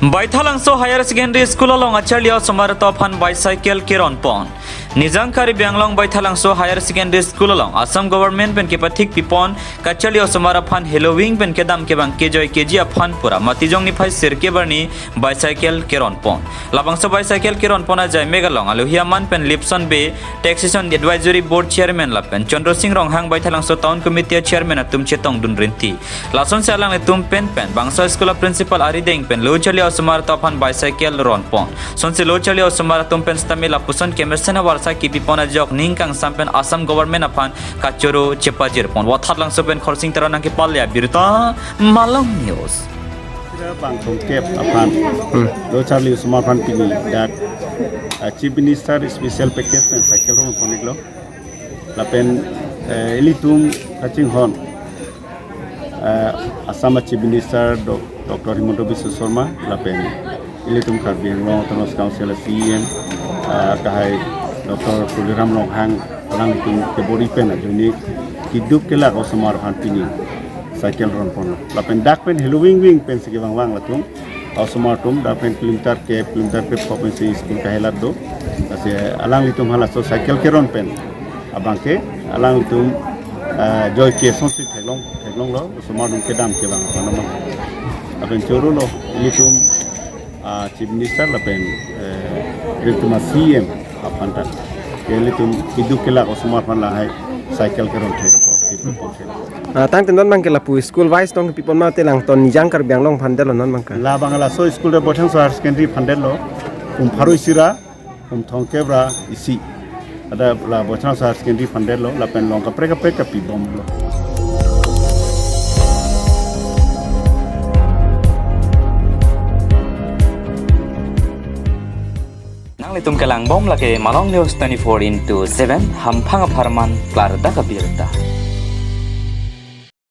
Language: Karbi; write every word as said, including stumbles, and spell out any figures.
Baithalangso Higher Secondary School along kacharli osomar atum aphan bicycle keron pon. Nijang Karbi Anglong Baithalangso Higher Secondary School along Assam Government pen kepathik pipon kacharli osomar aphan Halloween pen kedam kevang kejoi keji aphan pura Matijong niphai sirkep arni bicycle keron pon. Labangso bicycle keron pon ajai mek along alohi aman pen Lipson Bey, Taxation Advisory Board Chairman lapen Chandra Singh Ronghang Baithalangso Town Committee Chairman atum chetongdun rinti. Lasonsi alanglitum pen pen bangso school a principal arideng pen lo charli osomar atum aphan bicycle ron pon. Lasonsi lo charli osomar atum pen stamil lapuson kemesen avarsai kipi pon ajok ning kangsam pen Assam Government aphan kachoro chepajir pon. Voithalangso pen Khorsing Teron nangkepale abirta, Malong News. Sira bang thomkep aphan lo charli osomar aphan pini dak, ah, Chief Minister Special Package pen cycle ron pon-iklo. Lapen, eh, ilitum kachinghon, eh, Assam Chief Minister Do-, Doctor Himanta Biswa Sarma, lapen ilitum Karbi Anglong Autonomous Council C E M, eh, akehai Doctor Tuliram Ronghang, alanglitum kebor-i pen ajoine keduk kelak osomar aphan pini cycle ron ponlo. Lapen dak pen Halloween wing pensi kevang vang latum. Osomar atum dak pen kilometer ke, kilometer krep ko pensi school kahelat do. Lasi alanglitum halaso cycle keron pen abangke alanglitum, eh, joike lasonsi theklong, theklonglo, osomar atum kedam kevang aphan abang. Lapen choro lo, ilitum, ah, Chief Minister lapen, eh, ilitum a C E M aphan ta. Ke ilitum keduk kelak osomar aphan lahai cycle keron thek, thek, thek. Ah, tangte non abangke lapu school wise tong pipon mate, langton Nijang Karbi Anglong aphan detlo non abangke? Labang laso school de Baithalangso Higher Secondary aphan detlo, kum pharo isi ra, kum thomkep ra isi. Ada la Baithalangso Higher Secondary aphan detlo, lapen along kaprek kaprek ta pibomlo. Nanglitum kelang bom lake Malong News twenty-four into seven, hamphang apharman klardak abirta.